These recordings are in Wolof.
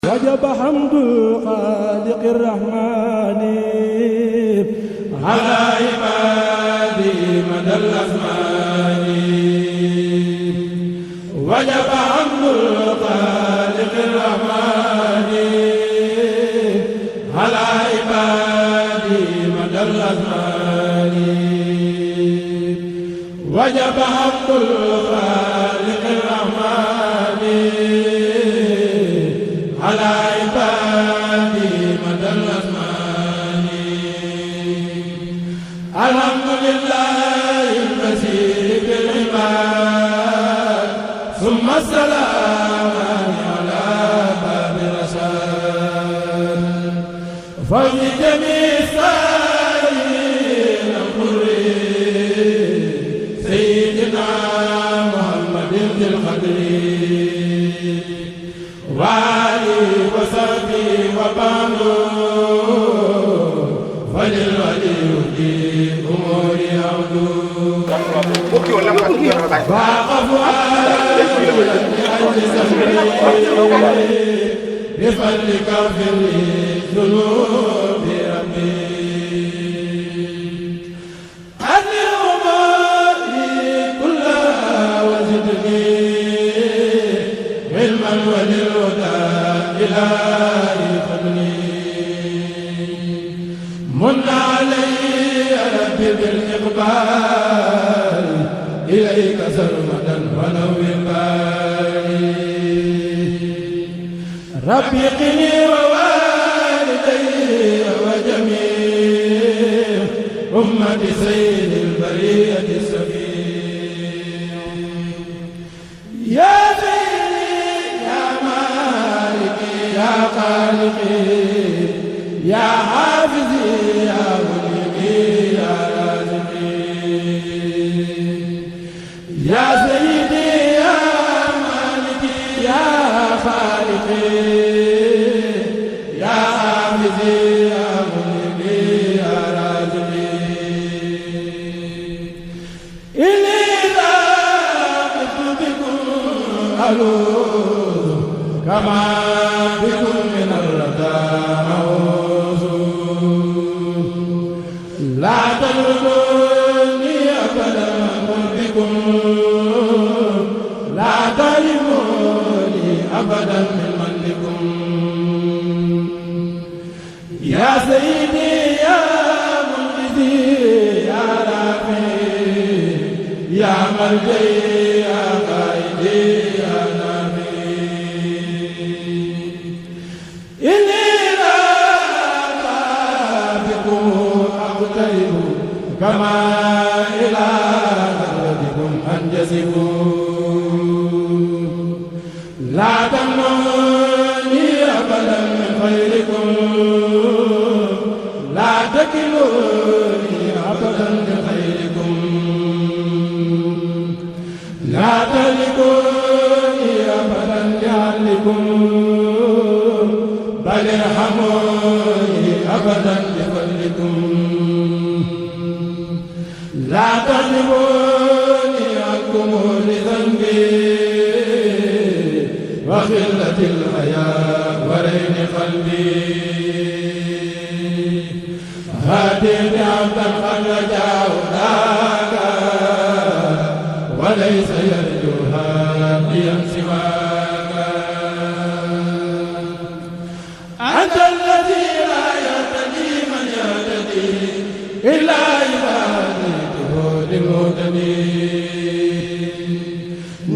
وجب حمد الخالق الرحمن على عباده مدى الأزمان وجب حمد الخالق الرحمن على عباده مدى الأزمان وجب حمد الخالق الرحمن على عباده مدى الأزمان الحمد لله المسير بالعباد ثم السلام على باب الرشاد فوز جميع السائلين القرين سيدنا محمد ذي القدر وآله وصحبه وبعده فللولي يهدي أمور يعود فاقفوا بفضلك اغفر لي ذنوبي ربي أهل أموري كلها وزدني علما وللهدى إلهي فضلي من علي ربي بالإقبال إليك سرمدا ولو بالبال ربي قني ووالدي وجميع أمة سيد البرية السفيع يا سيدي يا مالكي يا خالقي يا حافظي يا ملكي يا رازقي يا سيدي يا مالكي يا خالقي يا حافظي يا ملكي يا رازقي إني ذاقت بكم ألوذ كما بكم من الردى أعوذ لا تلوموني أبدا بكم لا تلوموني أبدا من بكم يا سيدي يا منقذي يا رافعي يا ملجئي يا قائدي يا نافعي إني لا بكم أقترب كما إلى غربكم أنجزبوا لا تمنوني أبدا من خيركم لا تكلوني أبدا من خيركم لا تهلكوني أبدا لعلكم بل ارحموني أبدا بفضلكم لا تحجبوني عنكم لذنبي وخلة الحياة ورين قلبي هاتني عبدا قد رجاه ذاك وليس يرجو هاديا سواك أنت الذي لا يهتدي من يهتدي إلا إذا هديته للمهتدين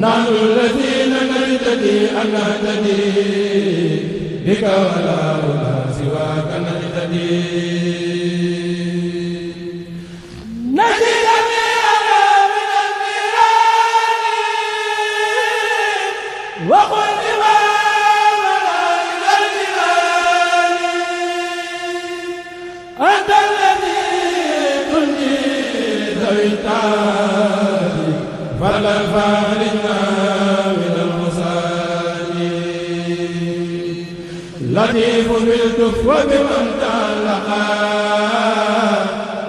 نحن الذين نهتدي أن نهتدي بك ولا سواك نهتدي وقل إمامنا إلى الجنان أنت الذي تنجي ذوي التعب فلا فارجنا من المصائب لطيف بالكف وبمن تعلقا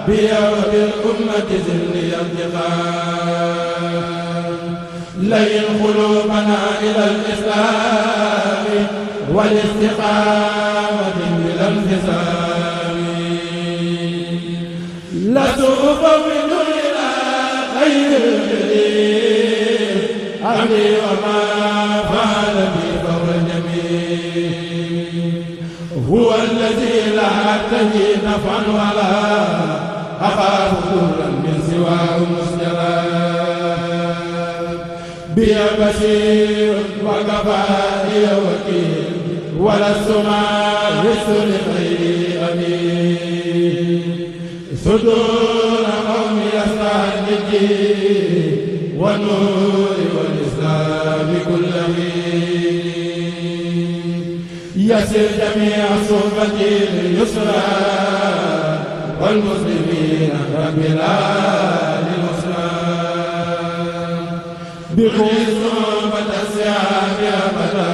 بي وبالأمة ذل الانتقام لين قلوبنا إلى الإسلام والاستقامة بلا انفصام لست أفوض إلى خير الجليل أمري وما فعل بي فهو الجميل هو الذي لا أرتجي نفعا ولا أخاف ضرا من سواه مسجرا بي بشير وكفاني وكيل ولست ماهس لغيري أمين صدور قوم يسعى الدين والنور والإسلام كل حين يسر جميع صحبتي لليسرى والمسلمين رب العالمين بقوة صحبة السعاد أبدا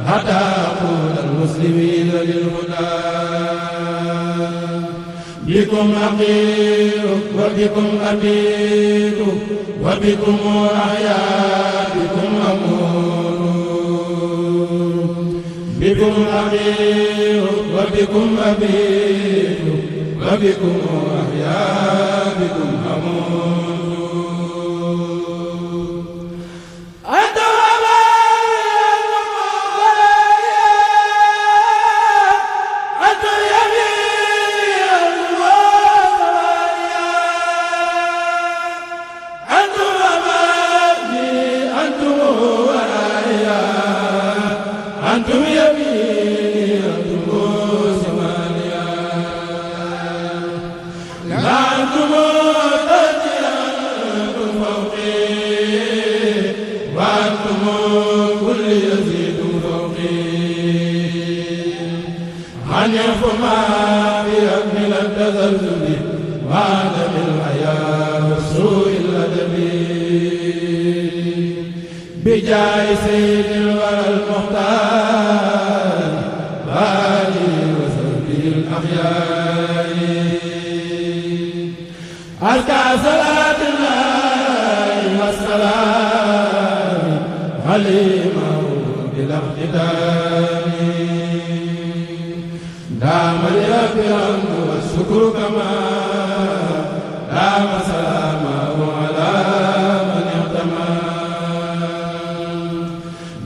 حتى أقول المسلمين للهدى بكم أقيل وبكم أبيد وبكم أحيا بكم أموت بكم أقيل وبكم أبيد وبكم أحيا بكم أموت أنتم يمين أنتم زمانيا لا أنتم تجيا أنتم فوقي وأنتم كل يزيد فوقي عن يفما بأكمل التزلزل وعدم الحياة وسوء الأدب بجاه سيد الورى المختار وآله وصحبه الأخيار أزكى صلاة الله والسلام عليه بلا اختتام دام لرب الحمد والشكر كما دام سلامه على من اعتمى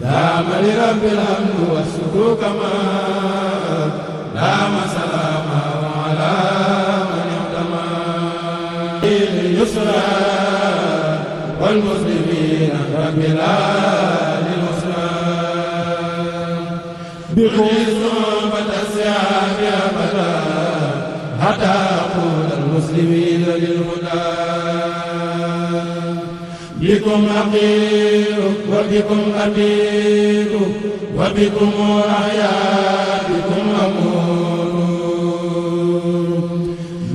دام لرب الحمد والشكر كما دام سلامه على من اعتمى اليسرى والمسلمين رب العالمين بقوة صحبة السعاد أبدا حتى أقول المسلمين للهدى بكم أقيل وبكم أبيد وبكم أحيا بكم أموت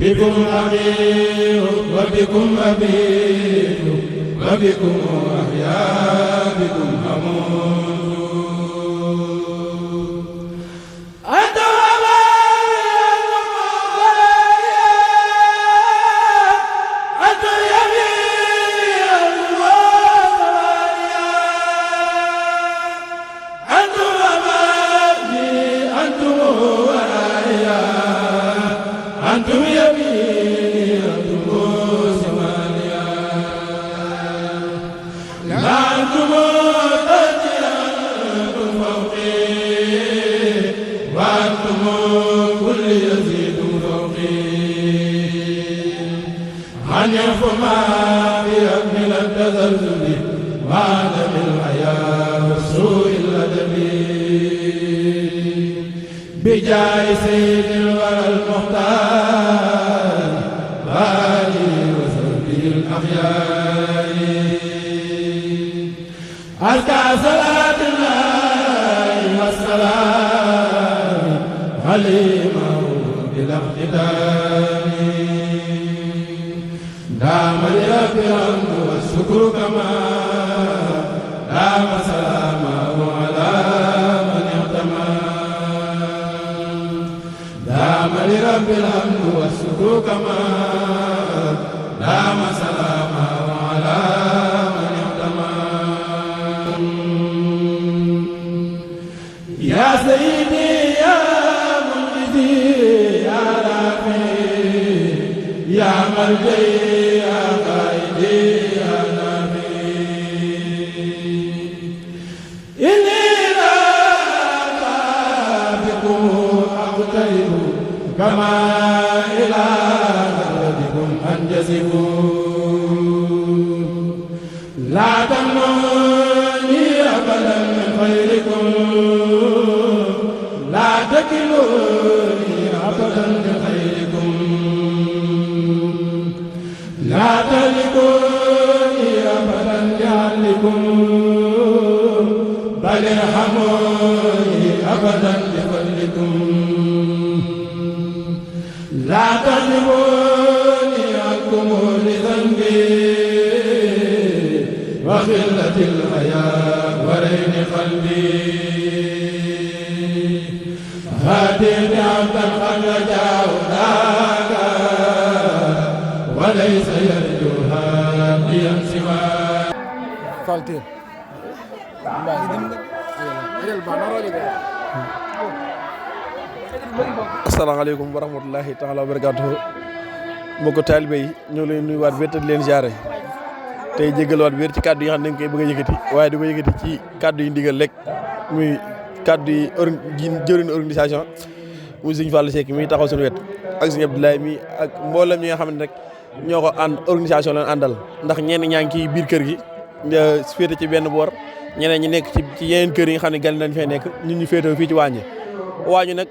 بكم أقيل وبكم أبيد وبكم أحيا بكم أموت أنتم يمين أنتم زمانيا لا أنتم تجيا أنتم فوقي وأنتم كل يزيد فوقي عن يفما بأكمل التزلزل وعدم الحياة وسوء الأدب بجاه سيد الورى المختار وآله وصحبه الأخيار أزكى صلاة الله والسلام عليه بلا اختتام دام لرب الحمد والشكر كما دام سلامه على من اعتمى دام لرب الحمد والشكر كما دام سلامه على من اعتمى يا سيدي يا منجدي يا رافعي يا مرجعي يا قائدي يا نبي إني لا بكم أقترب كما إلى غربكم أنجزبوا لا تمنوني أبدا من خيركم لا تكلوني أبدا من خيركم لا تهلكوني أبدا لعلكم بل ارحموني أبدا بفضلكم لا تحجبوني عنكم لذنبي وخلة الحياة ورين قلبي هاتني عبدا قد رجاه ذاك وليس يرجو هاديا سواك فالتين asalaamaaleykum wa rahmatulahi taala wa barakaatuhu mbokku taalibe yi ñoo leen nuyuwaat wér te di leen ziare tey jégaluwaat wér ci kàddu yi nga xam ne dañ koy bëgg a yëkkati waaye di ko yëkkati ci kàddu yi ndigal rek muy kàddu yi jëriñ organisation muy Sëñ Fallou Seck mi taxaw suñu wet ak Sëñ Abdoulaye mi ak mboolem ñi nga xam ne rek ñoo ko ànd organisation leen àndal ndax ñenn ñaa ngi ci biir kër gi féete ci benn boor ñeneen ñi nekk ci yeneen kër yi nga xam ne gan nañ fay nekk ñun ñu féetewoo fii ci waañu nag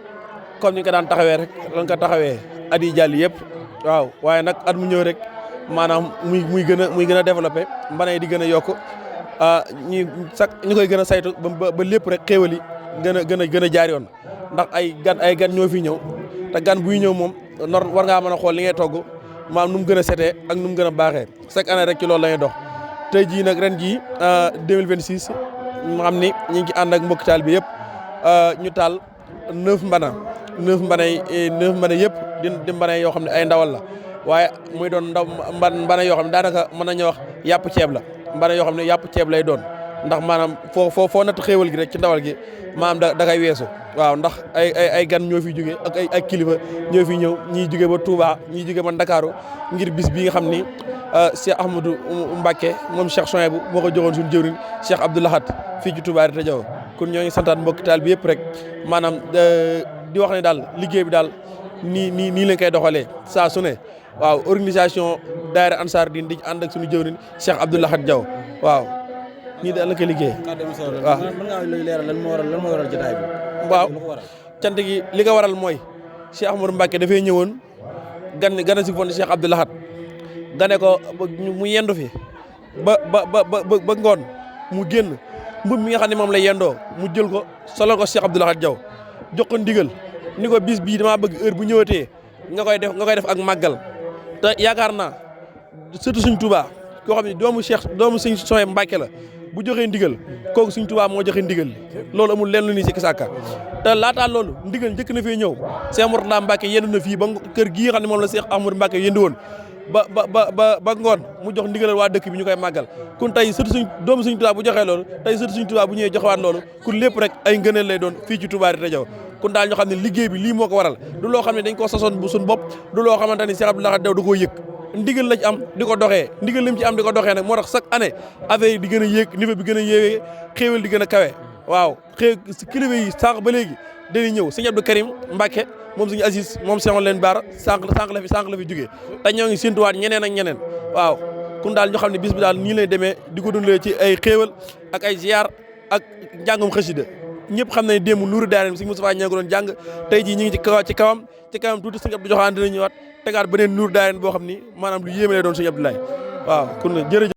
comme ni ko daan taxawee rek lan ko taxawee at yi jàll yëpp waaw waaye nag at mu ñëw rek maanaam muy gën a développé mbana yi di gën a yokk ñu koy gën a saytu ba lépp rek xéewal yi gën a jaar yoon ndax ay gan ñoo fi ñëw te gan buy ñëw moom war ngaa mën a xool li ngay togg maanaam nu mu gën a setee ak nu mu gën a baaxee chaque année rek ci loolu la ñuy dox tey jii nag ren jii 2026 mu xam ni ñu ngi ànd ak mbokk taal bi yëpp ñu taal 9 mbana yëpp di mbana yoo xam ne ay ndawal la waaye muy doon mbana yoo xam ne daanaka mën nañu wax yàpp ceeb la mbana yoo xam ne yàpp ceeb lay doon ndax maanaam foo natt xéewal gi rek ci ndawal gi maanaam da kay weesu waaw ndax ay gan ñoo fi jóge ak ay kilifa ñoo fi ñëw ñii jóge ba Touba ñii jóge ba Ndakaaru ngir bis bi nga xam ni Cheikh Ahmadou Mbacké moom Cheikh Souhaïbou moo ko joxoon suñu jëwriñ Cheikh Abdou Lahad fii ci Touba Rita Diaw kon ñoo ngi santaat mbokki taal bi yëpp rek maanaam di wax ne daal liggéey bi daal nii lañ koy doxalee saa su ne waaw organisation daayira Ansar Din di ànd ak suñu jëwriñ Cheikh Abdou Lahad Diaw waaw ñii daal la koy liggéey. waaw mën ngaa leeral lan moo waral jotaay bi. waaw cant gi li ko waral mooy Cheikh Ahmadou Mbacké dafay ñëwoon gana si foon Cheikh Abdou Lahad gane ko mu yendu fi ba ngoon mu génn mbub mi nga xam ne moom la yendoo mu jël ko solal ko Cheikh Abdou Lahad Diaw jox ko ndigal ni ko bis bii damaa bëgg heure bu ñëwatee nga koy def ak màggal te yaakaar naa surtout suñ Touba koo xam ne doomu Sëñ Souhaïbou Mbacké la bu joxee ndigal kooku suñ Touba moo joxe ndigal loolu amul lenn lu ni sikki sàkka te laataa loolu ndigal njëkk na fee ñëw Cheikh Mourtada Mbacké yendu na fii ba kër gii nga xam ne moom la Cheikh Ahmadou Mbacké yendi woon ba ngoon mu jox ndigalal waa dëkk bi ñu koy màggal kun tey surtout doomu suñ Touba bu joxee loolu tey surtout suñ Touba bu ñëwee joxewaat loolu kun lépp rek ay ngëneel lay doon fii ci Touba Rita Diaw kun daal ñoo xam ne liggéey bi lii moo ko waral du loo xam ne dañ koo sasoon bu suñ bopp du loo xamante ni Cheikh Abdou Lahad Diaw da koo yëg ndigal la ci am di ko doxee ndigal lim ci am di ko doxee nag moo tax chaque année affaire yi di gën a yéeg niveau bi gën a yéegee xéewal di gën a kawe waaw kilifa yi sànq ba léegi dañuy ñëw sëñ Abdou Karim Mbacké moom sëñ Aziz moom seexoon leen baara sànq la fi jógee te ñoo ngi séntuwaat ñeneen ak ñeneen waaw kun daal ñu xam ne bis bi daal nii lay demee di ko dundalee ci ay xéewal ak ay ziar ak njàngum xasida ñëpp xam ne démb nuuru daara sëñ Moustapha ñaa ngi doon jàng tey jii ñu ngi ci kawam tuuti sëñ Abdou Joxaan dina ñëwaat tegaat beneen nuuru daara boo xam ni maanaam lu yéeme lay doon sëñ Abdoulaye waaw kon jërëjëf